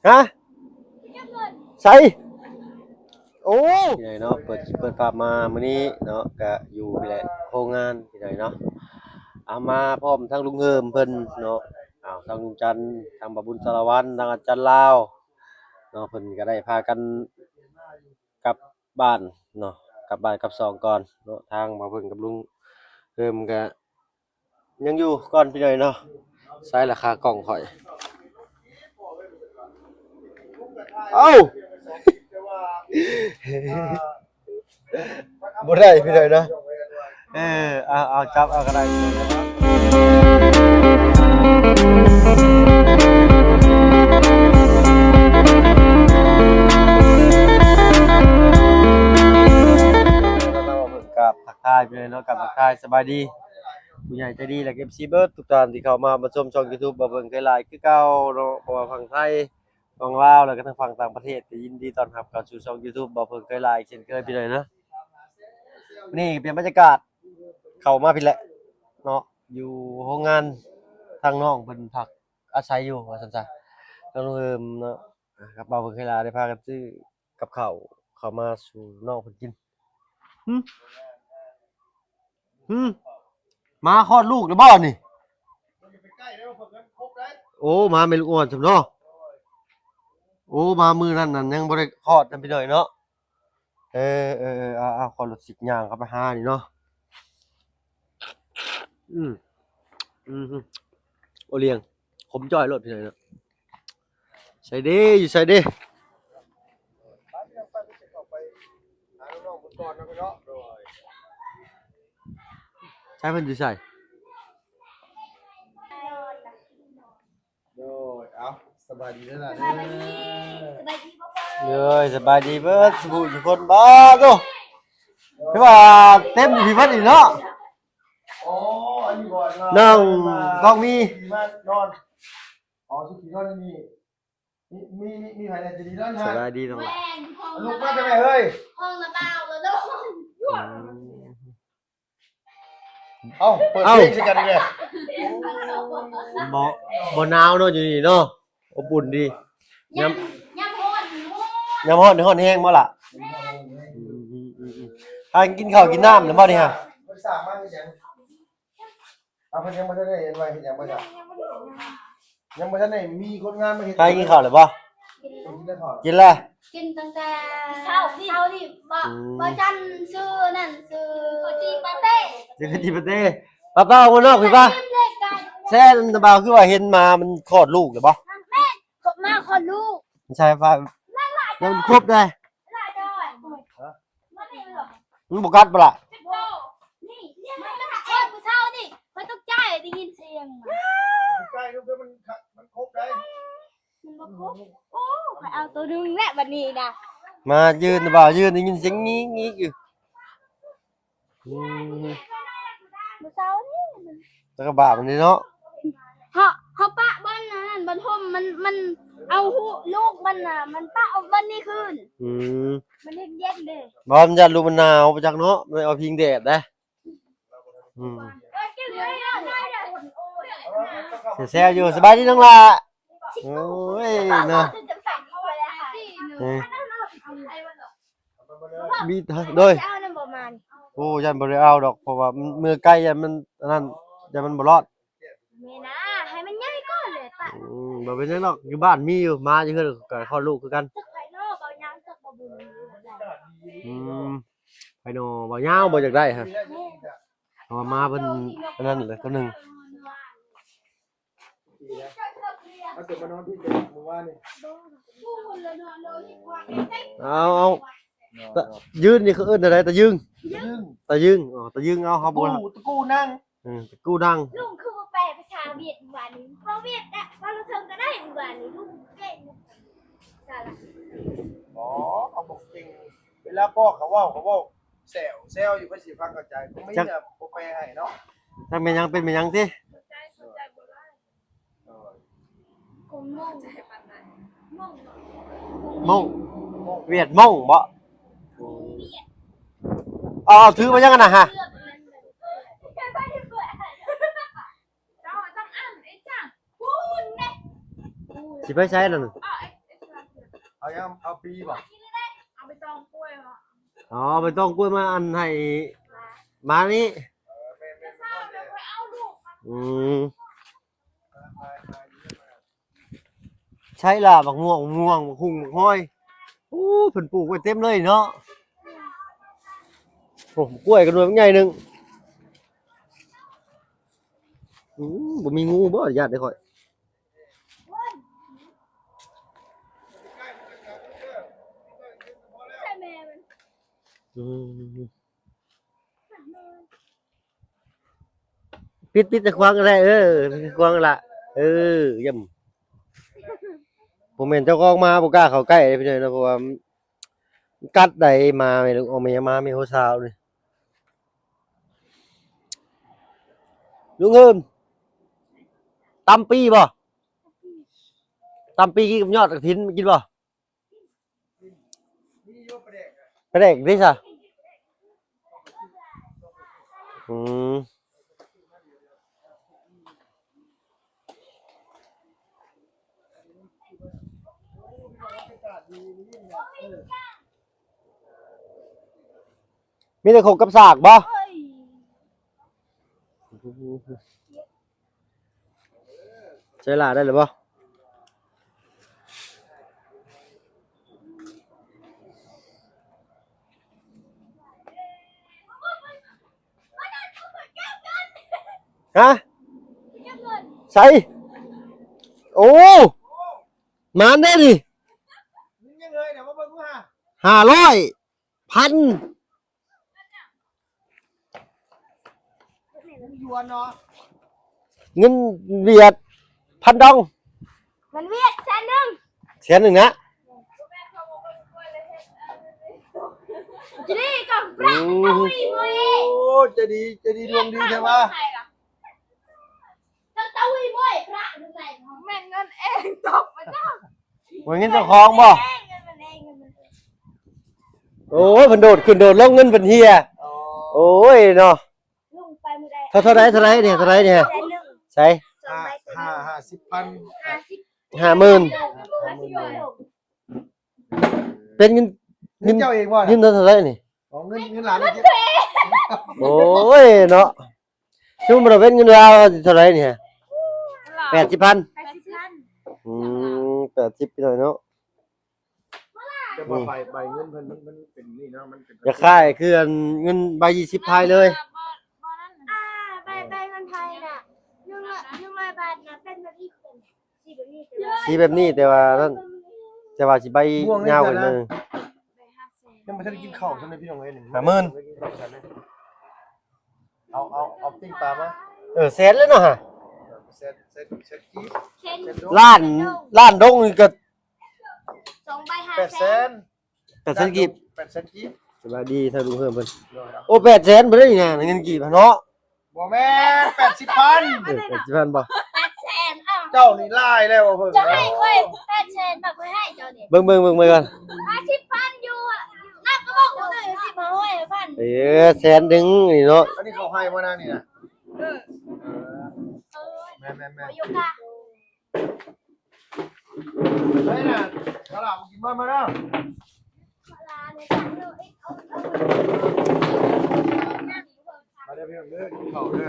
ຮະ ໃສ? ໂອ້ ພີ່ນ້ອງເນາະ ເປີດຄລິບເປີດພາບມາມື້ນີ້ເນາະ ກະຢູ່ນີ້ແຫຼະ ໂຮງງານພີ່ນ້ອງເນາະ ເອົາມາພ້ອມທັງລຸງເຮີມເພິ່ນເນາະ ເອົາ ທັງລຸງຈັນ ທັງບ່າວບຸນສາລະວັນ ທັງອາຈານລາວເນາະ ເພິ່ນກະໄດ້ພາກັນກັບບ້ານເນາະ ກັບບ້ານກັບຊ່ອງກ່ອນເນາະ ທາງບ່າວເພິ່ນກັບລຸງເຮີມກະ ຍັງຢູ່ກ່ອນພີ່ນ້ອງເນາະ ໃສລະຂາກ້ອງຂ້ອຍ ເອົ້າ ບໍ່ໄດ້ພີ່ນ້ອງເນາະ ເອີ ເອົາ ເອົາ ຈັບເອົາກະໄດ້ ກາບທັກທາຍພີ່ນ້ອງເນາະ ກາບທັກທາຍສະບາຍດີ ຜູ້ໃຫຍ່ໃຈດີ ແລະ ເອັຟຊີ ເບິດທຸກທ່ານທີ່ເຂົ້າມາຮັບຊົມຊ່ອງ YouTube ບ່າວເພິ່ນເຄີຍຫຼາຍຄືເກົ່າເນາະ ບໍ່ວ່າຝັ່ງໄທ ຝັ່ງລາວ ແລະ ກະທັງຝັ່ງຕ່າງປະເທດ ກະຍິນດີຕ້ອນຮັບເຂົ້າສູ່ຊ່ອງ YouTube ບ່າວເພິ່ນເຄີຍຫຼາຍເຊັ່ນເຄີຍພີ່ນ້ອງເນາະ ມື້ນີ້ກະປ່ຽນບັນຍາກາດ ເຂົ້າມາພີ້ແຫຼະເນາະ ຢູ່ໂຮງງານ ທາງນ້ອງເພິ່ນພັກອາໄສຢູ່ວ່າຊັ້ນຊະ ທາງໂຮງແຮມເນາະ ກັບບ່າວເພິ່ນເຄີຍຫຼາຍ ໄດ້ພາກັນຊື້ກັບເຂົ້າເຂົ້າມາສູ່ນ້ອງເພິ່ນກິນ ຫຶ ຫຶ ໝາຄອດລູກແລ້ວບໍ່ນີ້? ໂອ້ ໝາແມ່ລູກອ່ອນຊັ້ນເນາະ ໂອ້ ມາມື້ນັ້ນນັ້ນຍັງບໍ່ໄດ້ຄອດນຳພີ່ນ້ອງເນາະ ເອີ ເອີ ເອີ ເອົາ ເອົາ ຂໍລົດສິກຍ່າງເຂົ້າໄປຫານີ້ເນາະ ອືມ ອືມ ໂອລ້ຽງ ຂົມຈ່ອຍໂລດພີ່ນ້ອງເນາະ ໃສເດ ຢູ່ໃສເດ ໃສເພິ່ນຢູ່ໃສ? ໂດຍ ເອົ້າ ສະບາຍດີເດີຫຼານເດີ ສະບາຍດີ ສະບາຍດີເບິດສູ່ຜູ້ສູ່ຄົນ ບາໂຕ ຄືວ່າເຕັມຢູ່ພີ້ເບິດອີກເນາະ ອໍ ອັນນີ້ບໍ່ ນ້ອງຕ້ອງມີ ມານອນ ອໍ ສຸກທີ່ນອນນີ້ ມີ ມີ ມີໃຜແດ່ທີ່ນອນ ສະບາຍດີນ້ອງຫຼ້າ ລຸກມາແຕ່ແມ່ເຮີ້ຍ ຫ້ອງລະບ່າວລະໂດນ ອືມ ເອົ້າ ເປີດເພງໃສ່ກັນອີກແລ້ວ ບໍ່ ບໍ່ໜາວເນາະ ຢູ່ນີ້ເນາະ ອົບອຸ່ນດີ ຍາມ ຍາມຮ້ອນ ຍາມຮ້ອນ ຮ້ອນແຮງບໍ່ລະ? ອືມ ອືມ ອືມ ອືມ ພາກັນກິນເຂົ້າກິນນ້ຳແລ້ວບໍ່ນີ້ຮະ? ເພິ່ນສາມາດເຮັດຫຍັງ? ເອົາ ເພິ່ນຍັງບໍ່ທັນໄດ້ເຮັດ ວ່າເຮັດຫຍັງບໍ່ຊະ? ຍັງບໍ່ທັນໄດ້ມີຄົນງານມາເຮັດ ພາກັນກິນເຂົ້າແລ້ວບໍ່? ກິນແລ້ວ ກິນແລ້ວ ກິນຕັ້ງແຕ່ເຊົ້ານີ້ ເຊົ້ານີ້ ບໍ່ ອືມ ບໍ່ຈັນຊື້ນັ້ນ ຊື້ເຂົ້າຈີ່ປາເຕ້ ຊື້ເຂົ້າຈີ່ປາເຕ້ ປ້າໆ ອອກມານອກພີ້ປ້າ ແຊນຕາບ່າວ ຄືວ່າເຫັນໝາມັນຄອດລູກແລ້ວບໍ່? ແມ່ນ ໝາຄອດລູກ ໃຊ່ປ້າ ແລ້ວມັນຄົບໄດ໋ ມັນບໍ່ກັດບໍ່ລະ? ນີ້ ມັນເອົາຜູ້ເຖົ້ານີ້ ຂ້ອຍຕົກໃຈ ໄດ້ຍິນສຽງ ຕົກໃຈ ມັນ ມັນຄົບໄດ໋ ມັນບໍ່ຄົບ ໂອ້ ຂ້ອຍເອົາໂຕໜຶ່ງແຫຼະບັດນີ້ນະ ມາຢືນ ບ່າວຢືນ ໄດ້ຍິນສຽງງີກໆ ຢູ່ ອືມ ມື້ເຊົ້ານີ້ ແລ້ວກະບາບມັນນີ້ເນາະ ເຮົາ ເຮົາປະບ່ອນອັນນັ້ນ ບ່ອນຮົ່ມ ມັນ ມັນເອົາລູກມັນນະ ມັນປະເອົາບ່ອນນີ້ຄືນ ອືມ ມັນເຢັນໆເດ້ ບໍ່ ມັນຢ້ານລູກມັນໜາວ ບໍ່ຈັກເນາະ ມັນເອົາພິງແດດໄດ໋ ອືມ ແຊວໆຢູ່ ສະບາຍດີນ້ອງຫຼ້າ ໂອ້ຍເນາະ ເອີ ມີ ໂດຍ ໂອ້ ຢ້ານບໍ່ໄດ້ເອົາດອກ ເພາະວ່າມັນເມືອໄກ ຢ້ານມັນອັນນັ້ນ ຢ້ານມັນບໍ່ລອດ ແມ່ນນະ ໃຫ້ມັນໃຫຍ່ກ່ອນແຫຼະປະ ອືມ ບໍ່ເປັນຫຍັງດອກ ຢູ່ບ້ານມີຢູ່ ໝາຢູ່ເຮືອນກະຄອດລູກຄືກັນ ອືມ ໄພໂນ ບ່າວຍາວບໍ່ຢາກໄດ້ຮະ ເພາະວ່າໝາເພິ່ນອັນນັ້ນແຫຼະ ໂຕໜຶ່ງ ເອົາ ເອົາ ຕາຍືນນີ້ເຂົາເອີ້ນແນວໃດ? ຕາຍືນ ຕາຍືນ ອໍ ຕາຍືນ ເອົາ ເຮົາບໍ່ ຕະກູ່ນັ່ງ ເອີ ຕະກູ່ນັ່ງ ລຸງຄືບໍ່ແປພາສາຫວຽດມື້ວານນີ້ ເວົ້າຫວຽດ ເວົ້າລາວເທິງກະໄດ້ມື້ວານນີ້ ລຸງເກັ່ງ ສາລະ ອໍ ເຂົາບໍ່ເກັ່ງ ເວລາພໍ່ເຂົາເວົ້າ ເຂົາເວົ້າແຊວ ແຊວຢູ່ ເພິ່ນຊິຟັງເຂົ້າໃຈ ບໍ່ມີ ບໍ່ແປໃຫ້ເນາະ ຈັກແມ່ນຫຍັງ ເປັນແມ່ນຫຍັງຕິ? ໂດຍ ຄົນມົ້ງ ມົ້ງ ຫວຽດມົ້ງບໍ? ເອົາ ເອົາ ຖືມາຫຍັງຫັ້ນນະຮະ? ຊິໄປໃສນັ້ນ? າຫຍັງ ເອົາປີບໍ່? ເອົາໃບຕອງກ້ວຍເນາະ ອໍ ໃບຕອງກ້ວຍມາອັນໃຫ້ໝານີ້. ເອີ ແມ່ນໆ ອືມ ໃຊ່ລະ ບັກມ່ວງ ໝາກຫຸ່ງ ໝາກຫອຍ ໂອ້ ເພິ່ນປູກໄວ້ເຕັມເລີຍເນາະ. ໂອ້ ກ້ວຍກໍໜ່ວຍບັກໃຫຍ່ໜຶ່ງ. ອືມ ບໍ່ມີງູບໍ່? ຢ້ານເດ້ຂ້ອຍ. ອືມ ປິດ ປິດແຕ່ຂວາງກໍໄດ້ ເອີ ຂວາງລະ ເອີ ຢ້ຳ ບໍ່ແມ່ນເຈົ້າຂອງໝາບໍ່ກ້າເຂົ້າໃກ້ເດ້ພີ່ນ້ອງເນາະ ເພາະວ່າ ກັດໄດ້ໝາແມ່ລູກ ເອົາແມ່ໝາແມ່ຫົວຊາວນີ້. ລຸງເຮີມ ຕຳປີບໍ່? ຕຳປີກິນກັບຍອດກະຖິນກິນບໍ່? ປາແດກເດ້ຊະ? ອືມ. ມີແຕ່ຄົກກັບສາກບໍ່? ໃຊ້ຫຼ້າໄດ້ຫຼືບໍ່? ຮະ? ໃສ? ໂອ້ ມານເດ້ນີ້ ຫ້າຮ້ອຍ ພັນ ເງິນຫຍວນເນາະ ເງິນຫວຽດ ພັນດອງ ເງິນຫວຽດແສນໜຶ່ງ ແສນໜຶ່ງນະ ຈະດີກໍ ໂອ້ ຈະດີ ຈະດີດວງດີແທ້ວ່າ ແມ່ນເງິນເອງຕົກມາຈ້າ ບໍ່ແມ່ນເງິນເຈົ້າຂອງບໍ່? ໂອ້ຍ ເພິ່ນໂດດຂຶ້ນໂດດລົງ ເງິນເພິ່ນເຮຍ ໂອ້ຍເນາະ ເທົ່າ ເທົ່າໃດ ເທົ່າໃດນີ້ ເທົ່າໃດນີ້ ໃສ ຫ້າ ຫ້າສິບພັນ ຫ້າສິບ ຫ້າໝື່ນ ເປັນເງິນ ເງິນເຈົ້າເອງບໍ່ ເງິນເທົ່າໃດນີ້? ອໍ ເງິນ ເງິນຫຼານ ໂອ້ຍເນາະ ຊຸມລະເປັນເງິນລາວເທົ່າໃດນີ້? ແປດສິບພັນ ແປດສິບພັນ ອືມ ແປດສິບ ພີ່ນ້ອງເນາະ ແຕ່ວ່າໃບ ໃບເງິນເພິ່ນມັນ ມັນເປັນນີ້ເນາະ ມັນເປັນ ຈະຄ້າຍຄືອັນເງິນໃບຍີ່ສິບໄທເລີຍ ອ່າ ໃບ ໃບເງິນໄທນະ ໜຶ່ງຮ້ອຍ ໜຶ່ງຮ້ອຍບາດນະ ເປັນແບບນີ້ຄືກັນ ສີແບບນີ້ ແຕ່ວ່ານັ້ນ ແຕ່ວ່າຊິໃບຍາວກວ່ານັ້ນ ຍັງບໍ່ທັນໄດ້ກິນເຂົ້າຊ້ຳເດ້ພີ່ນ້ອງເອີຍ ຫ້າໝື່ນ ເອົາ ເອົາ ເອົາປີ້ງປາມາ ເອີ ແສນແລ້ວເນາະ ແສນ ແສນ ແສນກີບ ລ້ານ ລ້ານດົງນີ້ກໍ ສອງໃບຫ້າແສນ ແປດແສນ ແປດແສນກີບ ແປດແສນກີບ ສະບາຍດີທ່ານລຸງເພີ່ມເພິ່ນ ໂອ້ ແປດແສນບໍ່ໄດ້ນີ້ນະ ເງິນກີບເນາະ ບໍ່ແມ່ນ ແປດສິບພັນ ເອີ ແປດສິບພັນບໍ່ ແປດແສນ ເຈົ້ານີ້ຫຼາຍແລ້ວເພິ່ນ ເຈົ້າໃຫ້ຂ້ອຍແປດແສນ ບັກຂ້ອຍໃຫ້ເຈົ້ານີ້ ເບິ່ງ ເບິ່ງ ເບິ່ງ ເບິ່ງກ່ອນ ຫ້າສິບພັນຢູ່ ນັບກໍບອກຄົນອື່ນ ສິບ ຫ້າຮ້ອຍພັນ ເອີ ແສນໜຶ່ງນີ້ເນາະ ອັນນີ້ເຂົາໃຫ້ບໍ່ນາງນີ້ນະ ເອີ ເອີ ແມ່ນໆໆ ເຮີຍນະ ຕະຫຼາດກິນມາ ມາເດີ ມາເດີພີ່ນ້ອງເດີ ກິນເຂົ້າເດີ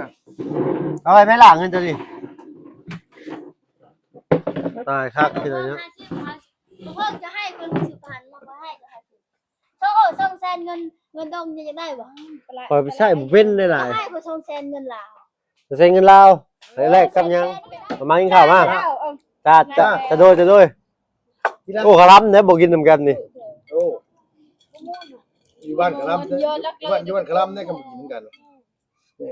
ເອົາໄວ້ແມ່ຫຼ້າເງິນຕົວນີ້ ຕາຍຄັກທີເດີເນາະ ເພິ່ນຈະໃຫ້ເພິ່ນສິບພັນ ມາບໍ່ໃຫ້ຈະໃຫ້ ໂອ້ ສອງແສນເງິນ ເງິນດອງຈະໄດ້ບໍ່? ຂ້ອຍໄປໃຊ້ບໍ່ເປັນໄດ້ຫຼາຍ ໃຫ້ຂ້ອຍສອງແສນເງິນລາວ ໃຊ້ເງິນລາວ ແລກກັບຫຍັງ? ມາກິນເຂົ້າມາ ຈ້າ ຈ້າ ໂດຍ ໂດຍ ໂອ້ ຄະລຳເດ້ ບໍ່ກິນນຳກັນນີ້ ໂອ້ ຢູ່ບ້ານຄະລຳເດ້ ຢູ່ບ້ານ ຢູ່ບ້ານຄະລຳເດ້ ກໍບໍ່ກິນນຳກັນ ເອີ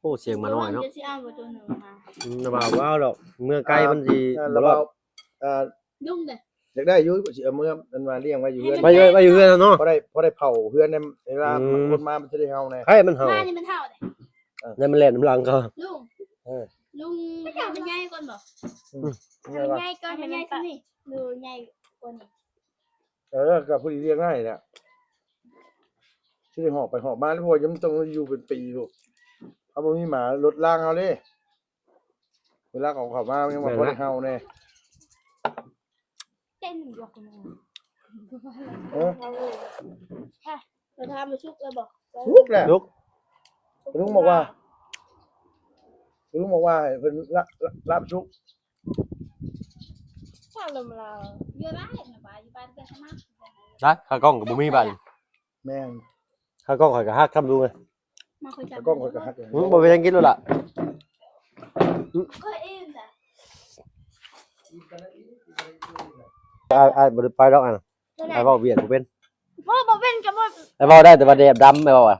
ໂອ້ ສຽງໝານ້ອຍເນາະ ຈະຊິເອົາບໍ່ໂຕໜຶ່ງມາ ອືມ ລະວ່າບໍ່ເອົາດອກ ເມືອໄກມັນຊິບໍ່ລອດ ອ່າ ລຸງເດ້ ຢາກໄດ້ຢູ່ ຊິເອົາເມືອ ອັນວ່າລ້ຽງໄວ້ຢູ່ເຮືອນ ໄວ້ ໄວ້ຢູ່ເຮືອນເນາະ ພໍໄດ້ ພໍໄດ້ເຜົາເຮືອນໃນເວລາ ອືມ ຄົນມາມັນຈະໄດ້ເຫົ່າແດ່ ໃຜມັນເຫົ່າ ມານີ້ມັນເຫົ່າເດ້ ເອີ ນັ້ນມັນແລ່ນນຳຫຼັງເຂົາ ລຸງ ເອີ ລຸງ ໃຫ້ມັນໃຫຍ່ກ່ອນບໍ່? ອືມ ໃຫ້ມັນໃຫຍ່ກ່ອນ ໃຫ້ມັນໃຫຍ່ສ່ຳນີ້ ຫຼືໃຫຍ່ກວ່ານີ້? ເອີ ກໍພໍດີລ້ຽງໄດ້ແຫຼະ ຊິໄດ້ຫອບໄປຫອບມາ ເພາະວ່າມັນຕ້ອງຢູ່ເປັນປີພຸ້ນ ເຮົາບໍ່ມີໝາລົດລາງເຮົາເດ້ ເວລາເຂົາເຂົ້າມາ ມັນຍັງວ່າພໍໄດ້ເຫົ່າແດ່. ເອີ ໄປຖາມວ່າສຸກແລ້ວບໍ່? ສຸກແລ້ວ. ລຸງ ລຸງບອກວ່າ ລຸງບອກວ່າໃຫ້ເພິ່ນລາບ ລາບສຸກ. ໄດ້ ຂາກ້ອງກໍບໍ່ມີບາດນີ້. ແມ່ນ ຂາກ້ອງຂ້ອຍກໍຫັກ ຄຳດູເລີຍ. ມາຄຸຍກັນ ຂາກ້ອງຂ້ອຍກໍຫັກ. ອືມ ບໍ່ເປັນຫຍັງ ກິນໂລດລະ. ຂ້ອຍອີ່ມລະ. ອ້າຍ ອ້າຍບໍ່ໄດ້ໄປດອກ. ອັນ ອ້າຍເວົ້າຫວຽດບໍ່ເປັນ. ບໍ່ ບໍ່ເປັນກໍບໍ່ ອ້າຍເວົ້າໄດ້ ແຕ່ວ່າແດບດຳ ອ້າຍເວົ້າວ່າ.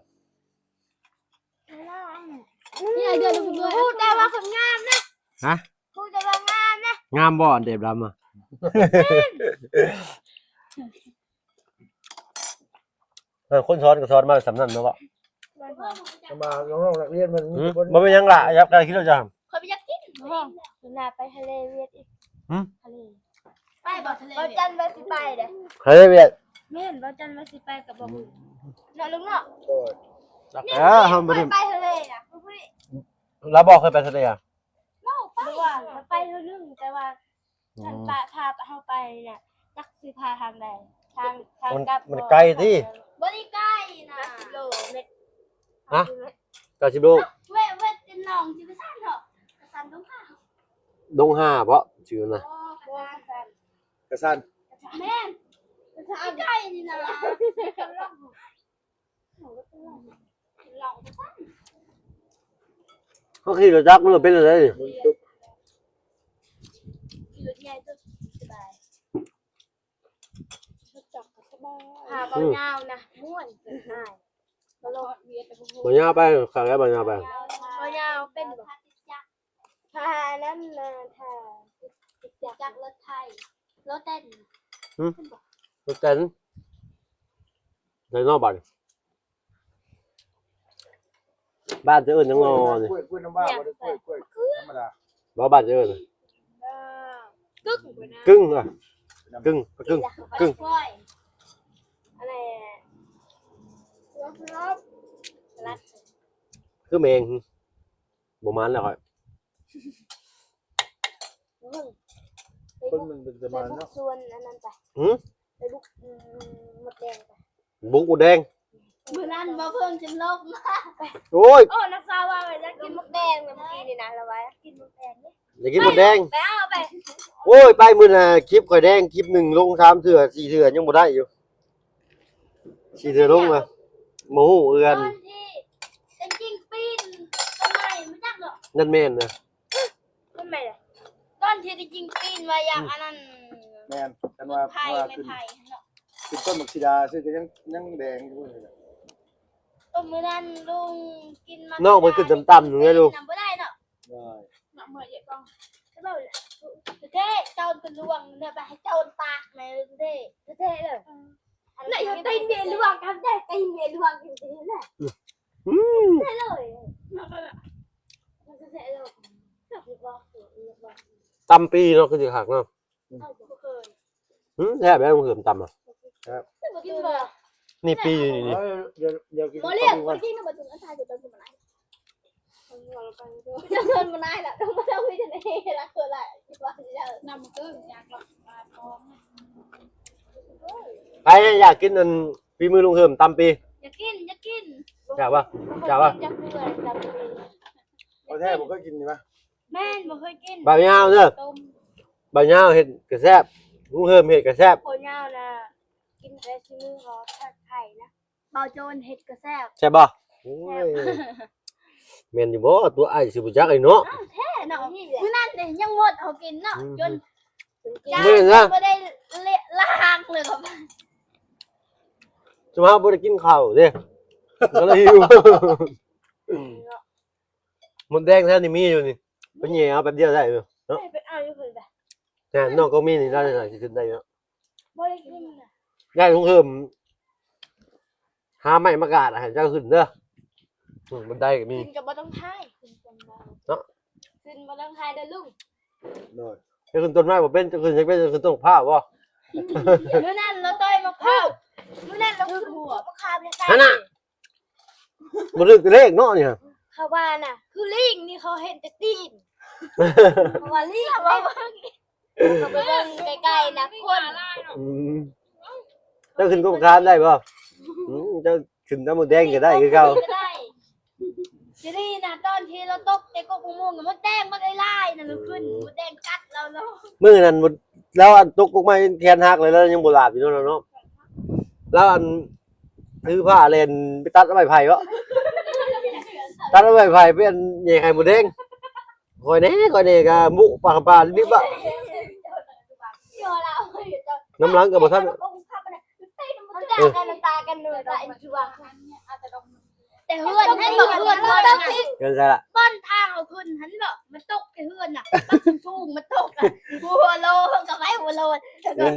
ນີ້ເດືອນຮູ້ແຕ່ວ່າຄົນງາມນະ. ຮະ? ຮູ້ແຕ່ວ່າງາມນະ. ງາມບໍ່ ອັນແດບດຳອະ? ເອີ ຄົນສອນກໍສອນມາສ່ຳນັ້ນເນາະ. ມານ້ອງໆນັກຮຽນເພິ່ນມີແຕ່ຄົນ ບໍ່ເປັນຫຍັງລະ. ຢາກໄດ້ກິນແລ້ວຈ້າ. ຂ້ອຍບໍ່ຢາກກິນ. ໂອ້ ໜ້າໄປທະເລຫວຽດອີກ. ຫື? ທະເລ ໄປບໍ່ທະເລຫວຽດ? ເວົ້າຈັນວ່າຊິໄປເດ້. ທະເລຫວຽດ? ແມ່ນ ເວົ້າຈັນວ່າຊິໄປກໍບໍ່ຮູ້ເນາະ ລຸງເນາະ. ເອີ ເຮົາບໍ່ໄດ້ໄປທະເລນະ. ລາວບໍ່ເຄີຍໄປທະເລອະ? ເວົ້າໄປ ໄປເທື່ອໜຶ່ງ ແຕ່ວ່າ ອືມ ຄັນປະພາເຮົາໄປນະ ຈັກຊິພາທາງໃດ. ທາງ ທາງ ມັນ ກັບ ມັນໄກຕິ? ບໍ່ໄດ້ໄກນະ ກິໂລແມັດ. ຮະ? ເກົ້າສິບໂລ. ເວ ເວດເປັນໜອງ ຊິໄປຊັ້ນເນາະ. ກະສັນດົງຫ້າ ດົງຫ້າເບາະ ຊື່ນະ. ອໍ ກະສັນ ກະສັນ ແມ່ນ ກະສັນ ໃກ້ໆນີ້ນະ. ເຮົາຂີ່ລົດຈັກ ມັນເປັນຈັ່ງໃດນີ້? ຂີ່ລົດໃຫຍ່ ສະບາຍ. ລົດຈັກກໍສະບາຍ. ພາເບົາຍາວນະ ມ່ວນ. ເບົາຍາວໄປ ຄັກແລ້ວ ເບົາຍາວໄປ. ເບົາຍາວເປັນບໍ່? ຖ້າອັນນັ້ນນະ ຖ້າຈັກລົດໄຖ ລົດເຕັນ. ຫື? ລົດເຕັນ ໄດໂນບາດນີ້. ບ້ານເຈົ້າເອີ້ນຫຍັງນໍນີ້? ກ້ວຍ ກ້ວຍນ້ຳວ້າ ບໍ່ໄດ້ກ້ວຍ ກ້ວຍທຳມະດາ. ບໍ່ ບ້ານເຈົ້າເອີ້ນ ກຶ້ງ ກຶ້ງ ອະ ກຶ້ງ ກຶ້ງ ກຶ້ງ. ອັນນີ້ ສະຫຼັດ ສະຫຼັດ ຄືແມງ. ບໍ່ມານແລ້ວຂ້ອຍ. ເບິ່ງ ຄົນມັນເປັນຕາມານເນາະ. ສວນອັນນັ້ນໄປ. ຫື? ໄປບຸກ ອືມ ມົດແດງໄປ. ບຸກມົດແດງ? ມື້ນັ້ນບໍ່ເພິ່ງຈົນລົບມາ. ໂອ້ຍ ໂອ້ ນັກສາວວ່າຢາກກິນມົດແດງ ແລ້ວມື້ກີ້ນີ້ນະ ລາວວ່າຢາກກິນມົດແດງເດ້. ຢາກກິນມົດແດງ? ໄປເອົາໄປ. ໂອ້ຍ ໄປມື້ນະ ຄລິບຂ້ອຍແດງ ຄລິບໜຶ່ງລົງສາມເທື່ອ ສີ່ເທື່ອ ຍັງບໍ່ໄດ້ຢູ່. ສີ່ເທື່ອລົງນະ ບໍ່ຮູ້ຄືກັນ. ຕອນທີ່ໄດ້ຍິງປີ້ນຕົ້ນໄມ້ ຮູ້ຈັກບໍ່? ນັ້ນແມ່ນນະ ຕົ້ນໄມ້ ຕອນທີ່ໄດ້ຍິງປີ້ນວ່າຢາກ ອືມ ອັນນັ້ນ. ແມ່ນ ຄັນວ່າ ໄຜ່ ວ່າຂຶ້ນ ໄມ້ໄຜ່ເນາະ ຂຶ້ນຕົ້ນບັກສີດາຊື່ກໍຍັງ ຍັງແດງຢູ່. ເອີ ມື້ນັ້ນລຸງກິນມາ ນ້ອງເພິ່ນຂຶ້ນຕ່ຳໆ ຢູ່ເດ້ລຸງ ນຳບໍ່ໄດ້ເນາະ. ໄດ້ ນ້ຳເມື່ອຍເຍາະກອງ ເດ້ ໂຈນກະລວງເດີ ໄປໃຫ້ໂຈນຕາກແມ່ເດ້ ເດ້ເລີຍ. ອືມ ອັນນັ້ນຢູ່ຕີນເມລວງກັນເດ້ ຕີນເມລວງຢູ່ທີ່ນີ້ແຫຼະ. ອືມ ເດ້ເລີຍ ມັນກໍເດ້ເລີຍ. ຕຳປີເນາະ ຄືຊິຄັກເນາະ. ອືມ ເອົາ ບໍ່ເຄີຍ. ຫືມ ແຊບແລ້ວ ເພີ່ມຕຳອະ. ແຊບ ກິນບໍ່? ນີ້ປີນີ້ ເອີ ດຽວ ດຽວກິນ ບໍ່ລຽກ ກິນ ບໍ່ກິນ ບໍ່ກິນ ອັນຕາຍຢູ່ຕອນ ໃຜຢາກກິນອັນຝີມືລຸງເຮີມຕຳປີ? ຢາກກິນ ຢາກກິນ. ແຊບບໍ່? ແຊບບໍ່? ບໍ່ແທ້ ບໍ່ເຄີຍກິນນີ້ຫວາ? ແມ່ນ ບໍ່ເຄີຍກິນ. ບ່າວຍາວເດີ ບ່າວຍາວເຮັດກະແຊບ ລຸງເຮີມເຮັດກະແຊບ. ບ່າວຍາວນະ ກິນແຕ່ຊີມືເຂົາທາດໄຂ່ນະ. ບ່າວໂຈນເຮັດກໍແຊບ. ແຊບບໍ່? ໂອ້ຍ ແຊບ ແມ່ນຢູ່ບໍ່? ຕົວອ້າຍຊິບໍ່ຈັກໄດ໋ເນາະ. ອ້າວ ແທ້ເນາະ ມື້ນັ້ນເດ້ຍັງໝົດເຮົາກິນເນາະ. ອືມ ຈົນ ແມ່ນນະ ບໍ່ໄດ້ລ້າງເລີຍ. ຊຸມເຮົາບໍ່ໄດ້ກິນເຂົ້າເດ້ ກໍເລີຍຫິວ. ໝົດແດງແທ້ນີ້ມີຢູ່ນີ້ ໄປແຍ່ເອົາແປັບດຽວໄດ້ຢູ່ເນາະ. ໄປເອົາຢູ່ເພິ່ນໄປ ແນ່ ນ້ອງກໍມີນີ້ ລາວຊິຂຶ້ນໄດ້ເນາະ. ບໍ່ໄດ້ກິນນະ ຍາຍສົງເຮີມ ຫາໄມ້ມາກາດໃຫ້ເຈົ້າຂຶ້ນເດີ. ອືມ ບັນໄດກໍມີ ຂຶ້ນກໍບໍ່ຕ້ອງຖ່າຍ ຂຶ້ນເທິງເນາະ ຂຶ້ນບໍ່ຕ້ອງຖ່າຍເດີລຸງ. ໂດຍ ເຈົ້າຂຶ້ນຕົ້ນໄມ້ບໍ່ເປັນ ເຈົ້າຂຶ້ນຫຍັງເປັນ ເຈົ້າຂຶ້ນຕົ້ນໝາກພ້າວບໍ່? ມື້ນັ້ນລາວຕ່ອຍໝາກພ້າວ ມື້ນັ້ນລາວຂຶ້ນຫົວໝາກພ້າວ ຫັ້ນນະ. ບໍ່ຖືກແຕ່ເລກເນາະນີ້. ເຂົາວ່ານະ ຄືລີງນີ້ເຂົາເຫັນແຕ່ຕີນ ເຂົາວ່າລີງ ເຂົາວ່າ ໄປເບິ່ງ ເຂົາໄປເບິ່ງໃກ້ໆນະຄົນ ອືມ ເຈົ້າຂຶ້ນກົກຄານໄດ້ບໍ່? ອືມ ເຈົ້າຂຶ້ນຕຳໝາກແດງກໍໄດ້ຄືເກົ່າ ກໍໄດ້. ທີນີ້ນະ ຕອນທີ່ລາວຕົກແຕ່ກົກມະມ່ວງ ມົດແດງມັນຫຼາຍໆນະ ລາວຂຶ້ນ ອືມ ມົດແດງກັດລາວເນາະ. ມື້ນັ້ນມົດ ລາວອັນຕົກກົກໄມ້ແຂນຫັກເລີຍ ລາວຍັງບໍ່ຫຼາບຢູ່ເນາະ ລາວເນາະ. ລາວອັນຖືຜ້າແລ່ນໄປຕັດເອົາໄມ້ໄຜ່ເບາະ ຕັດເອົາໄມ້ໄຜ່ໄປອັນແຍກໄຂ່ມົດແດງ. ຂ້ອຍແດ່ ຂ້ອຍແດ່ກະບຸປາກປາດິບອະ ນຳຫຼັງກໍບໍ່ທັນ ມັນແຕ່ງກັນຕາກັນເລີຍ ຕາເອັນຈວກ ແຕ່ເຮືອນໃຫ້ບອກເຮືອນ ເຮືອນ ເຮືອນໃສລະ ບ່ອນທາງເຮົາຂຶ້ນຫັ້ນເນາະ ມັນຕົກແຕ່ເຮືອນນະ ປັກສູງໆ ມັນຕົກອະ ຫົວໂລກໍໄປຫົວໂລ ເອີ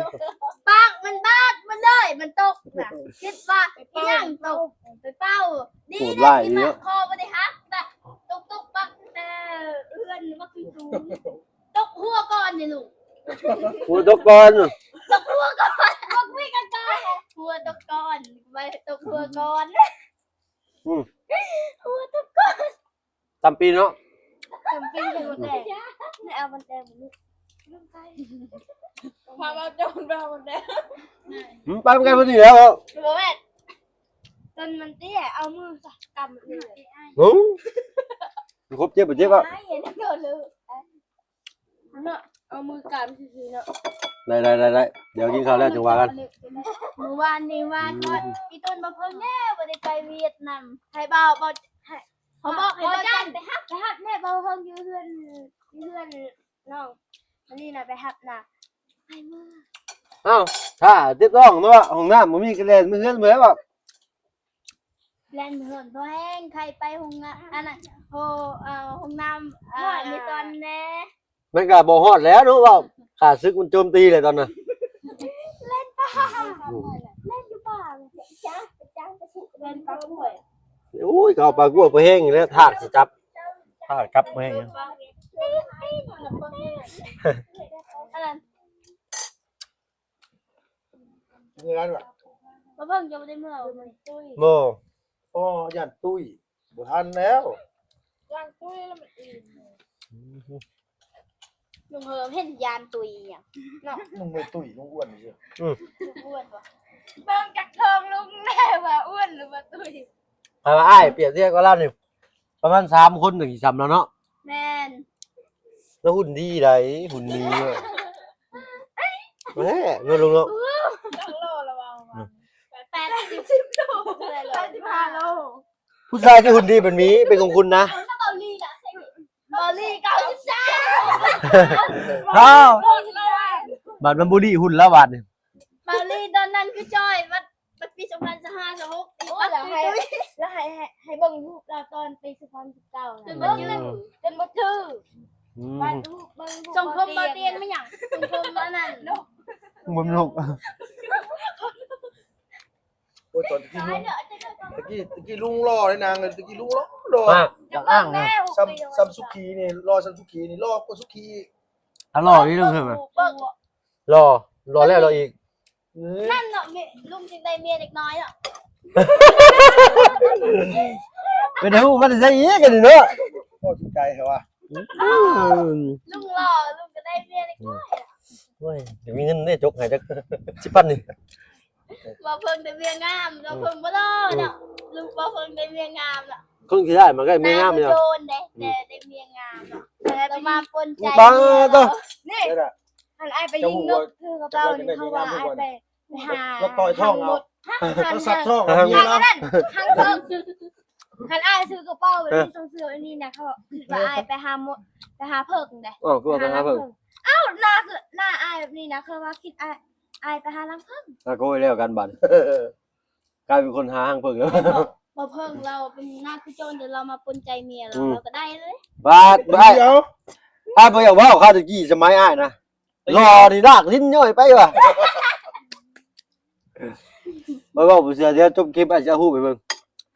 ປາກມັນບາດມັນເລີຍ ມັນຕົກນະ ຄິດວ່າອີຫຍັງຕົກ ໄປເປົ່າ ດີ ໂຫດຮ້າຍອີ່ຫຼີເນາະ ຄອບໍ່ໄດ້ຫັກນະ ຕົກໆ ປັກແຕ່ເຮືອນບັກສູງ ຕົກຫົວກ່ອນນີ້ລູກ ຫົວຕົກກ່ອນ ຕົກຫົວກ່ອນ ຕົກມີກັນກ່ອນ ຫົວຕົກກ່ອນ ໄວ້ຕົກຫົວກ່ອນ ອືມ ຫົວຕົກກ່ອນ ຕຳປີເນາະ ຕຳປີ ບໍ່ແຕກ ແລ້ວເອົາມັນແຕກບໍ່ລູກ ພາມາໂຈນ ພາມາແຕກ ອືມ ໄປນຳກັນພໍດີແລ້ວ ບໍ່ແມ່ນ ຕົ້ນມັນເຕ້ຍ ເອົາມືກຳເລີຍ ໂອ້ ຄົບເຈັບບໍ່ເຈັບອະ ເນາະ ເອົາມືກຳຊື່ໆເນາະ ໄດ້ໆໆໆ ດຽວກິນເຂົ້າແລ້ວຈັ່ງວ່າກັນ ມື້ວານນີ້ວ່າ ອືມ ອີ່ຕົນບໍ່ເພິ່ງແລ້ວ ບໍ່ໄດ້ໄປຫວຽດນາມ ໃຫ້ບ່າວ ບ່າວ ໃຫ້ ເຂົາບອກໃຫ້ບ່າວຈັນໄປຮັບ ໄປຮັບແນ່ ບ່າວເພິ່ງຢູ່ເຮືອນ ຢູ່ເຮືອນນ້ອງ ອັນນີ້ນະໄປຮັບນະ ໃຫ້ເມືອ ອ້າວ ຖ້າເຈັບທ້ອງເນາະ ຫ້ອງນ້ຳບໍ່ມີກໍແລ່ນເມືອເຮືອນເບິດແລ້ວ ແລ່ນເຮືອນບໍ່ແຮງ ໃຄໄປຫ້ອງນ້ຳ ອັນນັ້ນ ໂຮ ເອີ ຫ້ອງນ້ຳ ເອີ ເມຊອນແດ່ ມັນກໍບໍ່ຮອດແລ້ວເນາະ ເວົ້າຂ້າສຶກມັນໂຈມຕີແລ້ວຕອນນັ້ນ ແລ່ນປ່າ ອືມ ແລ່ນຢູ່ປ່າ ໄປຈ້າງ ໄປຈ້າງປາກະ ແລ່ນປາກະ ໂອ້ຍ ເຂົາເອົາປາກະໄປແຫ້ງແລ້ວ ທາກຊິຈັບ ທາກຈັບແຫ້ງ ອັນນັ້ນ ເຮືອນວ່າ ບໍ່ເພິ່ງຈະບໍ່ໄດ້ເມືອ ບໍ່ ອໍ ຢ້ານຕຸ້ຍ ບໍ່ທັນແລ້ວ ຢ້ານຕຸ້ຍແລ້ວມັນອີ່ມ ອືມ ລຸງເຮີມເຫັນຢ້ານຕຸ້ຍຫຍັງເນາະ ລຸງບໍ່ຕຸ້ຍ ລຸງອ້ວນຊື່ ອືມ ອ້ວນບໍ່ ເບິ່ງຈາກທ້ອງລຸງແນ່ວ່າອ້ວນຫຼືວ່າຕຸ້ຍ ຖ້າວ່າອ້າຍປຽບທຽບກັບລາວນີ້ ປະມານສາມຄົນຈັ່ງຊິສ່ຳລາວເນາະ ແມ່ນ ລາວຫຸ່ນດີໃດ ຫຸ່ນດີເວີ້ຍ ແມ່ນເນາະລຸງເນາະ ຈັກໂລລະວ່າ ອືມ ແປດສິບໂລ ແປດສິບຫ້າໂລ ຜູ້ຊາຍທີ່ຫຸ່ນດີແບບນີ້ເປັນຂອງຄຸນນະ ເກົາຫຼີນະ ເກົາຫຼີເກົ້າສິບສາມ ອ້າວ ບາດມັນບໍ່ດີຫຸ່ນແລ້ວບາດນີ້ ເກົາຫຼີຕອນນັ້ນຄືຈ່ອຍ ບັດ ບັດປີສອງພັນຊາວຫ້າ ຊາວຫົກ ໂອ້ຍ ລະໃຫ້ ລະໃຫ້ ໃຫ້ ໃຫ້ເບິ່ງຮູບລາວຕອນປີສອງພັນສິບເກົ້ານະ ຈົນບໍ່ຈື່ ອືມ ຈົນບໍ່ຈື່ ອືມ ບັດຮູບເບິ່ງຮູບ ຊົງຊົມບໍ່ຕຽງ ບໍ່ຕຽງແມ່ນຫຍັງ ຊົງຊົມອັນນັ້ນ ບໍ່ນກ ໂອ້ຍ ຕອນຕະກີ້ລຸງ ຕະກີ້ ຕະກີ້ລຸງຫຼໍ່ເດ້ນາງ ຕະກີ້ລຸງຫຼໍ່ ຫຼໍ່ ປາກຢາກອ້າງນະ ສ່ຳ ສ່ຳສຸຂີນີ້ ຫຼໍ່ສ່ຳສຸຂີນີ້ ຫຼໍ່ກວ່າສຸຂີອີກ ອ່ະ ຫຼໍ່ນີ້ລຸງເຮີ້ຍ ຫຼໍ່ ຫຼໍ່ແລ້ວຫຼໍ່ອີກ ອືມ ນັ້ນເນາະ ແມ່ ລຸງຈຶ່ງໄດ້ເມຍເດັກນ້ອຍເນາະ ເປັນຫູມາແຕ່ໃສອີກອັນນີ້ເນາະ ພໍຖືກໃຈແທ້ວ່າ ອືມ ລຸງຫຼໍ່ ລຸງກໍໄດ້ເມຍເດັກນ້ອຍ ໂອ້ຍ ຢາກມີເງິນເດ້ ຈົກໃຫ້ຈັກສິບພັນນີ້ ບໍ່ເພິ່ງແຕ່ເມຍງາມ ບໍ່ເພິ່ງບໍ່ຫຼໍ່ເນາະ ອືມ ລຸງບໍ່ເພິ່ງແຕ່ເມຍງາມເນາະ ຄົນຂີ້ຮ້າຍມັນກໍເມຍງາມຢູ່ ໂຈນເດ້ ອືມ ແຕ່ໄດ້ເມຍງາມເນາະ ແລ້ວມາປົນໃຈເມຍເນາະ ນີ້ ອັນອ້າຍໄປຍິງນົກຖືກະເປົານີ້ ເຂົາວ່າອ້າຍໄປ ໄປຫາ ລະຕ່ອຍທ້ອງເອົາ ລະສັດທ້ອງເອົາເມຍລະ ຄັນອ້າຍຊື້ກະເປົາແບບນີ້ ເອີ ຕ້ອງຊື້ອັນນີ້ນະ ເຂົາຄິດວ່າອ້າຍໄປຫາມົດ ໄປຫາເຜິ້ງເດ້ ເອີ ຄືວ່າໄປຫາເຜິ້ງ ອ້າວ ໜ້າຄື ໜ້າອ້າຍແບບນີ້ນະ ເຂົາວ່າຄິດອ້າຍ ອ້າຍໄປຫາລັງເຜິ້ງ ອາ ໂກຍແລ້ວກັນບາດ ກາຍເປັນຄົນຫາຮັງເຜິ້ງແລ້ວ ບໍ່ເຜິ້ງລາວເປັນໜ້າຄືໂຈນ ແຕ່ລາວມາປົນໃຈເມຍລາວ ອືມ ລາວກໍໄດ້ເລີຍ ບາດ ດຽວ ອ້າຍບໍ່ຢາກເວົ້າ ຄາວແຕ່ກີ້ສະໄໝອ້າຍນະ ຫຼໍ່ນີ້ລາກລີ້ນຍ້ອຍໄປວ່າ ບໍ່ເວົ້າບໍ່ເຊື່ອ ດຽວຈົບຄລິບອ້າຍຊິເອົາຮູບໃຫ້ເບິ່ງ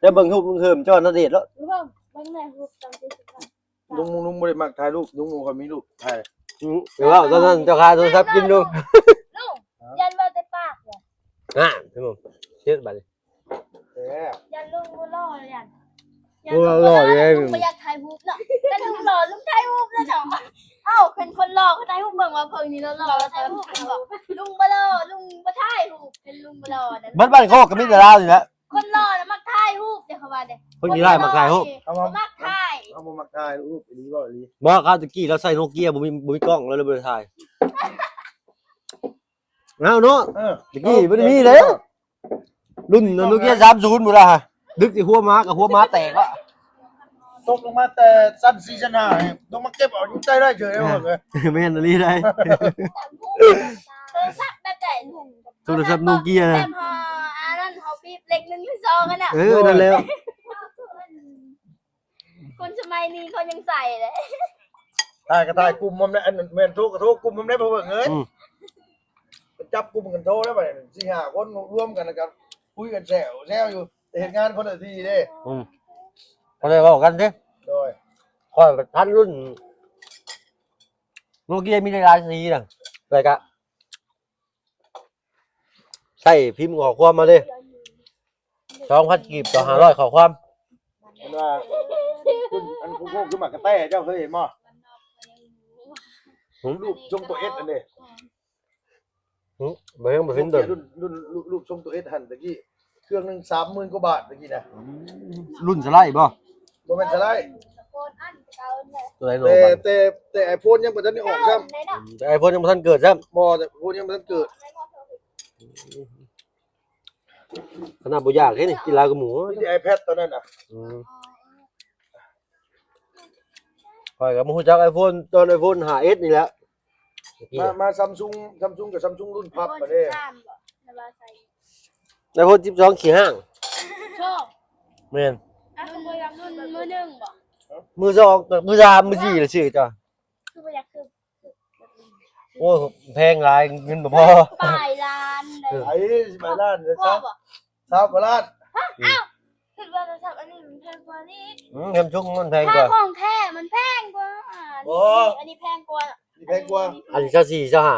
ດຽວເບິ່ງຮູບລຸງເຮີມ ເຈົ້ານະເດດເນາະ ເບິ່ງ ເບິ່ງແນ່ຮູບຕອນທີ່ ລຸງ ລຸງບໍ່ໄດ້ມັກຖ່າຍຮູບ ລຸງບໍ່ຄ່ອຍມີຮູບຖ່າຍ ອືມ ເວົ້າຕອນນັ້ນເຈົ້າຂາຍໂທລະສັບກິນຢູ່ ລຸງ ຢ້ານເວົ້າແຕ່ປາກເລີຍ ນະ ເຫັນບໍ່ ເຮັດບາດນີ້ ແທ້ ຢ້ານລຸງບໍ່ຫຼໍ່ ຢ້ານ ຢ້ານ ບໍ່ຫຼໍ່ເດ້ ລຸງບໍ່ຢາກຖ່າຍຮູບເນາະ ຄັນລຸງຫຼໍ່ລຸງຖ່າຍຮູບແລ້ວເນາະ ເອົ ເອົາ ເປັນຄົນຫຼໍ່ ເຂົາຖ່າຍຮູບເບິ່ງວ່າເພິ່ນນີ້ຫຼໍ່ໆ ແລ້ວຖ່າຍຮູບເພິ່ນບອກ ລຸງບໍ່ຫຼໍ່ ລຸງບໍ່ຖ່າຍຮູບ ເປັນລຸງບໍ່ຫຼໍ່ນັ້ນ ເບິດບ້ານໂຄກກໍມີແຕ່ລາວນີ້ແຫຼະ ຄົນຫຼໍ່ນະມັກຖ່າຍຮູບເດ້ ເຂົາວ່າເດ້ ຄົນຂີ້ຮ້າຍມັກຖ່າຍຮູບ ເຂົາບໍ່ມັກຖ່າຍ ເຮົາບໍ່ມັກຖ່າຍຮູບ ອີ່ຫຼີ ເວົ້າອີ່ຫຼີ ບໍ່ ຄາວຕະກີ້ລາວໃຊ້ໂນເກຍ ບໍ່ມີ ບໍ່ມີກ້ອງ ລາວເລີຍບໍ່ໄດ້ຖ່າຍ ເອົາເນາະ ເອີ ຕະກີ້ບໍ່ໄດ້ມີເດ້ ລຸ້ນໂນເກຍສາມສູນພຸ້ນລະ ດຶກຊິຫົວໝາກໍຫົວໝາແຕກລະ ຕົກລົງມາແຕ່ຊັ້ນສີ່ຊັ້ນຫ້າ ລົງມາເກັບເອົາຢູ່ໃຕ້ໄດ້ເສີຍ ເອີ ເບິ່ງເອີຍ ແມ່ນອີ່ຫຼີໄດ໋ ໂທລະສັບແບບໃດ ໂທລະສັບໂນເກຍ ແບບ ອັນນັ້ນ ເຮົາບີບເລກໜຶ່ງ ສອງ ອັນນະ ເອີ ນັ້ນແຫຼະ ຄົນສະໄໝນີ້ເຂົາຍັງໃຊ້ເດ້ ຖ່າຍກໍຖ່າຍກຸ່ມມັນແຫຼະ ອັນແມ່ນໂທກໍໂທກຸ່ມມັນແຫຼະ ພໍ່ເບິ່ງເອີຍ ອືມ ໄປຈັບກຸ່ມກັນໂທແລ້ວບັດນີ້ ສີ່ຫ້າຄົນລວມກັນ ແລ້ວກໍຄຸຍກັນແຊວແຊວຢູ່ ແຕ່ເຮັດງານຄົນລະທີ່ເດ້ ອືມ ກໍເລີຍເວົ້າກັນຕິ ໂດຍ ຂ້ອຍກໍທັນລຸ້ນ ໂນເກຍມີຫຼາຍໆສີນະ ແລ້ວກໍ ໃຊ້ພິມຂໍ້ຄວາມມາເດ້ ສອງພັນກີບຕໍ່ຫ້າຮ້ອຍຂໍ້ຄວາມ ເພິ່ນວ່າ ເພິ່ນ ອັນ ໂຄກ ໂຄກ ຄືໝາກກະແຕ ເຈົ້າເຄີຍເຫັນບໍ່? ຫືມ? ຮູບຊົງຕົວເອັສອັນເດ້ ຫືມ? ບໍ່ເຫັນ ບໍ່ເຫັນເດີ ລຸ້ນ ລຸ້ນ ຮູບຊົງຕົວເອັສຫັ້ນ ຕະກີ້ ເຄື່ອງໜຶ່ງສາມໝື່ນກວ່າບາດ ຕະກີ້ນະ ລຸ້ນສະໄລບໍ່? ບໍ່ແມ່ນສະໄລ ຕົວໃດໂລ ແຕ່ ແຕ່ ແຕ່ໄອໂຟນຍັງບໍ່ທັນໄດ້ອອກຊ້ຳ ອືມ ແຕ່ໄອໂຟນຍັງບໍ່ທັນເກີດຊ້ຳ ບໍ່ ແຕ່ໄອໂຟນຍັງບໍ່ທັນເກີດ ຂະໜາດບໍ່ຢາກເດ້ນີ້ ກິນຫຼາຍກວ່າໝູ ມີແຕ່ໄອແພດຕອນນັ້ນນະ ອືມ ຂ້ອຍກໍມາຮູ້ຈັກໄອໂຟນຕອນໄອໂຟນຫ້າເອັສນີ້ແຫຼະ ມາ ມາຊຳຊຸງ ຊຳຊຸງກັບຊຳຊຸງລຸ້ນພັບ ໂຟນ ບາດນີ້ ສິບສາມບໍ່ ແລ້ວວ່າໃສ່ ໄອໂຟນສິບສອງຂີ້ຫ້າງ ໂຊ ແມ່ນ ອ່ະ ຄືບໍ່ຢາກລຸ້ນມືໜຶ່ງບໍ່ ມືສອງ ມືສາມ ມືສີ່ລະຊື້ເຈົ້າ ຄືບໍ່ຢາກຄື ໂອ້ຍ ແພງຫຼາຍ ເງິນບໍ່ພໍ ປາຍລ້ານເດ້ ເອີ ໄອ້ ສິບປາຍລ້ານເດ້ ພໍບໍ່ ຊາວກວ່າລ້ານ ຮະ ອືມ ອ້າວ ຄິດວ່າໂທລະສັບອັນນີ້ມັນແພງກວ່ານີ້ ອືມ ຊຳຊຸງມັນແພງກວ່າ ຂອງແທ້ມັນແພງກວ່າ ບໍ່ ອັນນີ້ແພງກວ່າ ອັນນີ້ແພງກວ່າ ອັນນີ້ຊາວສີ່ ຊາວຫ້າ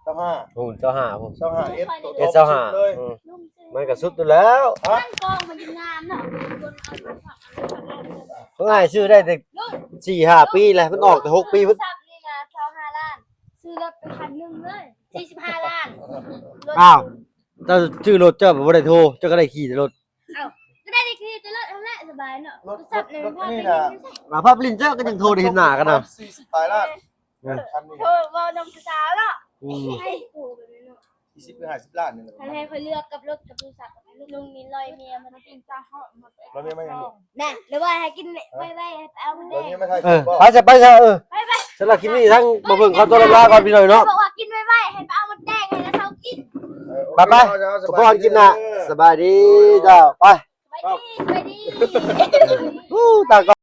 ຊາວຫ້າ ໂອ້ ຊາວຫ້າພຸ້ນ ຊາວຫ້າເອັສ ເອັສຊາວຫ້າ ເລີຍ ອືມ ມັນກໍສຸດຢູ່ແລ້ວ ຮະ ຕັ້ງກ້ອງມັນຍັງງາມເນາະ ເພິ່ນເອົາ ເພິ່ນໃຫ້ຊື້ໄດ້ແຕ່ສີ່ຫ້າປີແຫຼະ ມັນອອກແຕ່ຫົກປີພຸ້ນ ນີ້ນະ ຊາວຫ້າລ້ານ ຊື້ລົດໄປຄັນໜຶ່ງເລີຍ ສີ່ສິບຫ້າລ້ານ ອ້າວ ເຈົ້າຊື້ລົດເຈົ້າບໍ່ໄດ້ໂທ ເຈົ້າກໍໄດ້ຂີ່ແຕ່ລົດ ເອົ້າ ກໍໄດ້ ໄດ້ຂີ່ແຕ່ລົດຫັ້ນແຫຼະ ສະບາຍເນາະ ລົດ ລົດນີ້ນະ ມາພັບຫຼິ້ນເຈົ້າກໍຍັງໂທໄດ້ເຫັນໜ້າກັນນະ ສີ່ສິບປາຍລ້ານ ເອີ ຄັນນີ້ ໂທເວົ້ານຳຜູ້ສາວເນາະ ອືມ ໃຫ້ໂທແບບນີ້ເນາະ ສີ່ສິບ ຫຼື ຫ້າສິບລ້ານນີ້ແຫຼະ ຄັນໃຫ້ຂ້ອຍເລືອກກັບລົດກັບໂທລະສັບ ລຸງນີ້ລອຍເມຍມັນກິນຕາເຫາະ ລອຍເມຍມາຫຍັງ ນະ ຫຼືວ່າໃຫ້ກິນໄວໆ ໃຫ້ໄປເອົາມັນແດງ ເອີ ໄປຊະ ໄປຊະ ເອີ ໄປໆ ສຳລັບຄລິບນີ້ທາງບໍ່ເບິ່ງຂໍຕົວລຳລາກ່ອນພີ່ນ້ອງເນາະ ບອກວ່າກິນໄວໆ ໃຫ້ໄປເອົາມົດແດງໃຫ້ລະເຊົາກິນ ເອີ ໄປໆ ໂອເຄ ພໍກັນຄລິບໜ້າ ສະບາຍດີເຈົ້າ ໄປ ສະບາຍດີ ສະບາຍດີ ອູ້ ຕາກອງ